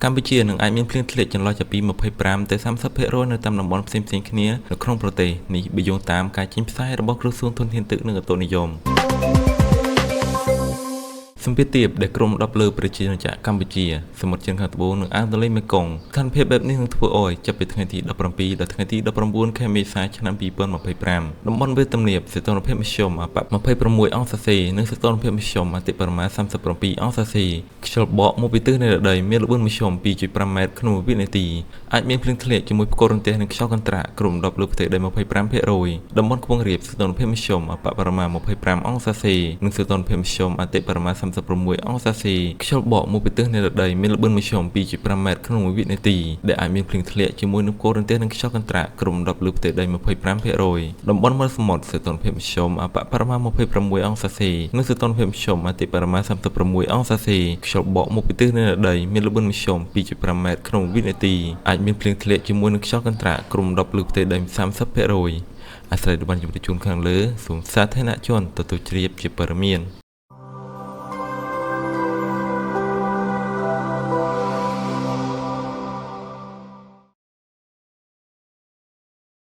កម្ពុជានឹងអាចមានភ្លៀងធ្លាក់ចន្លោះចាប់ពី25ទៅ30%នៅតាមតំបន់ផ្សេងៗគ្នានៅក្នុងប្រទេសនេះបើយោងតាមការចេញផ្សាយរបស់ក្រសួងធនធានទឹកនិងឧតុនិយមសម្ពាធទាបដែលក្រុម10លើប្រជាណាចក្រកម្ពុជាសមុទ្រចិនខាងត្បូងនិងអាងទន្លេមេគង្គស្ថានភាពបែបនេះនឹងធ្វើឲ្យចាប់ពីថ្ងៃទី17ដល់ថ្ងៃទី19ខែមេសាឆ្នាំ2025តំបន់វាលទំនាបសីតុណ្ហភាពមធ្យមអប26អង្សាសេនិងសីតុណ្ហភាពមធ្យមអតិបរមា37អង្សាសេខ្យល់បក់មកពីទិសនៃរដូវមានល្បឿនមធ្យម2.5ម៉ែត្រក្នុងវិនាទីអាចមានភ្លៀងធ្លាក់ជាមួយផ្គររន្ទះនិងខ្យល់កន្ត្រាក់ក្រុម10លើផ្ទៃដី25%តំបន់ខ្ពង់រាបសីតុណ្ហភាពមធ្យមអបបរមា25អង្សាសេនិងសីតុណ្ហភាពមធ្យមអតិបរមា36អង្សាសេខ្យល់បក់មកពីទិសនៃរដូវមានល្បឿនមធ្យម2.5ម៉ែត្រក្នុងវិនាទីដែលអាចមានភ្លៀងធ្លាក់ជាមួយនឹងផ្គររន្ទះនិងខ្យល់កន្ត្រាក់ក្រុម10លើផ្ទៃដី25%តំបន់មាត់សមុទ្រសីតុណ្ហភាពមធ្យមអបបរមា26អង្សាសេនិងសីតុណ្ហភាពមធ្យមអតិបរមា36អង្សាសេខ្យល់បក់មកពីទិសនៃរដូវមានល្បឿនមធ្យម2.5ម៉ែត្រក្នុងវិនាទីអាចមានភ្លៀងធ្លាក់ជាមួយនឹងខ្យល់កន្ត្រាក់ក្រុម10លើផ្ទៃដី30%អាស្រ័យដល់បានជម្រាបជូនខាងលើសូមសាធារណជនទទួលជ្រាបជាព័ត៌មាន។